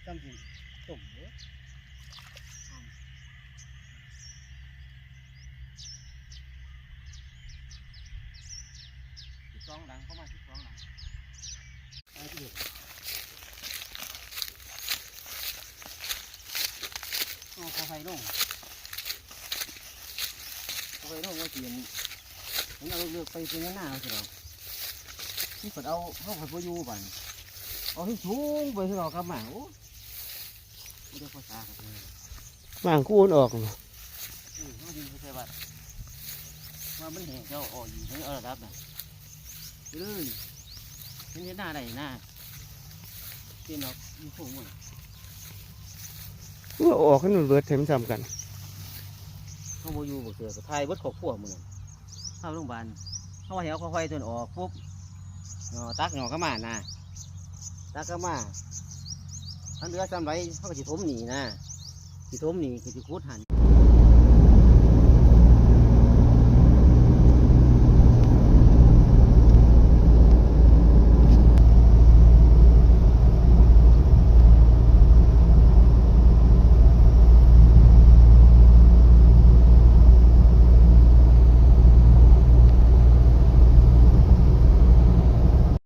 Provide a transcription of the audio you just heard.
ຈຳຊິຕົ້ມເດ້. ສິບສອງຫຼັງ ເຂົ້າມາສິບສອງຫຼັງ. ເອົາເຂົ້າໄຟລົງ ເຂົ້າໄຟລົງວ່າຊິ ມັນເອົາເລືອກໄປເປັນນາເອົາຊິດອກ. ມັນເພິ່ນເອົາ ເຮົາເພິ່ນບໍ່ຢູ່ບາດນີ້ ເອົາໃຫ້ສູງໄປຄືເກົ່າກັບມາ. ໂອ້ ບໍ່ໄດ້ພາສາກັນເລີຍ ລ້າງຄູນອອກ. ເອີ ເຮົາຊິໃສ່ວັດ ວ່າມັນແຫ້ງ ເຈົ້າເອົາອອກອີກ ເອົາລະດັບນະ ເອີ ມັນເຮັດນາໄດ້ນາ ເປັນດອກ ມີໂຄງມັນ ເອົາອອກໃຫ້ມັນເບິດ ໃຫ້ມັນຊ່ຳກັນ. ເຮົາບໍ່ຢູ່ບໍ່ເທື່ອ ໄປຖ່າຍເບິດຄອບຄົວມື້ນັ້ນ ເຮົາໂຮງບານ ເຮົາວ່າໃຫ້ເອົາຄອກໄຟຕົວນັ້ນອອກປຸບ ເນາະ ຕັກຫຍໍ້ກັບມານະ ຕັກກັບມາ ມັນເຫຼືອຊ່ຳໃດ ເຮົາກໍຊິຖົມນີ້ນະ ຊິຖົມນີ້ ກໍຊິຂຸດຫັ້ນ